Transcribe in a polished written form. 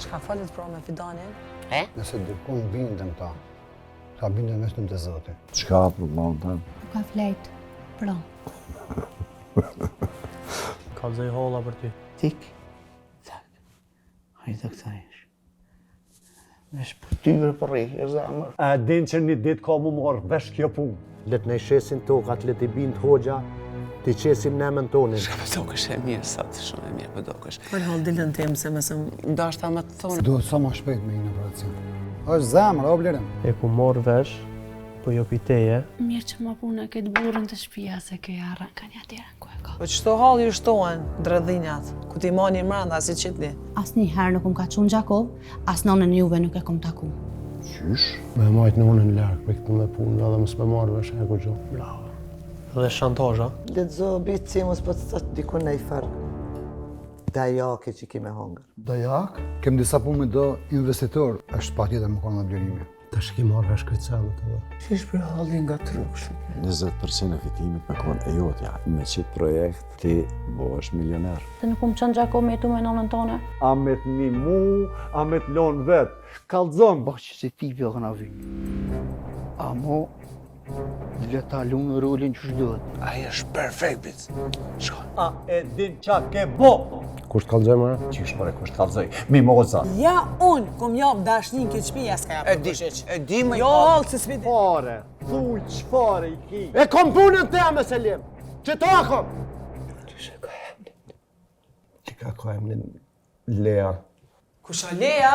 Çka folët pra me Fidanin? E? Nëse dikun bindem ta, ta bindem vetëm te Zoti. Çka për vllaun tem? Nuk ka flejt, pra. Kallzoj holla për ty. Tik, tak, hajde doktoresh. Vesh për ty bre po rri, e zemër. A din që një ditë ka mu marrë vesh kjo punë. Le të na shesin tokat, le t'i bind hoxha, t'i qesim në emën tonin. Shka po dokesh e mirë sot, shumë e mirë po dokesh. Fol hollë dilën tim se më sëm dashta më të thonë. Duhet sa ma shpejt me hi në operacion. Është zemër, o Blerim. E ku marrë vesh, po jo pi teje. Mirë që ma puna këtë burrën të shpia se kjo ja rrën ka një tjerën ku e ka. Po qëto hallë ju shtohen, dredhinjat, ku t'i mani mrenda, si qitni. Asnjëherë nuk më ka çu n'Gjakovë, as nonën juve nuk e kom taku. Qysh? Me majtë nonën larg prej këtyne punëve dhe mos me marrë vesh e kurgjo. Bravo. Dhe shantazh, a? Lexo bici mos po të thot dikun naj farë dajake që ki me hongër. Dajak? Kem disa punë me do investitor, është patjetër me konë dhe Blerimi. Tash ki marrë vesh këtë senet edhe. Qysh për halli nga trukshëm. 20% e fitimit me konë e jotja. Me qitë projekt ti bohesh milioner. Se nuk më çon n'Gjakovë me jetu me nonën tone. A me të nimu, a me të lonë vetë. Kallzom! Ba që se tipi o këna vy. Amo, le ta lunë rolin qysh duhet. Ai është perfekt, bic. Shko. A e din qa ke bo? Kush të kallzoi më? Qysh more, kush të kallzoi? Mimoza. Ja unë, kum jap dashnin këtë shpi, s'ka jap E di, e di më Jo, hallë, se s'pi di. Fare, thuj çfarë i ki. E kom punën teme, Selim! Që ta kom! Qysh e ka emnin? Që ka ka emnin Lea. Kush o Lea?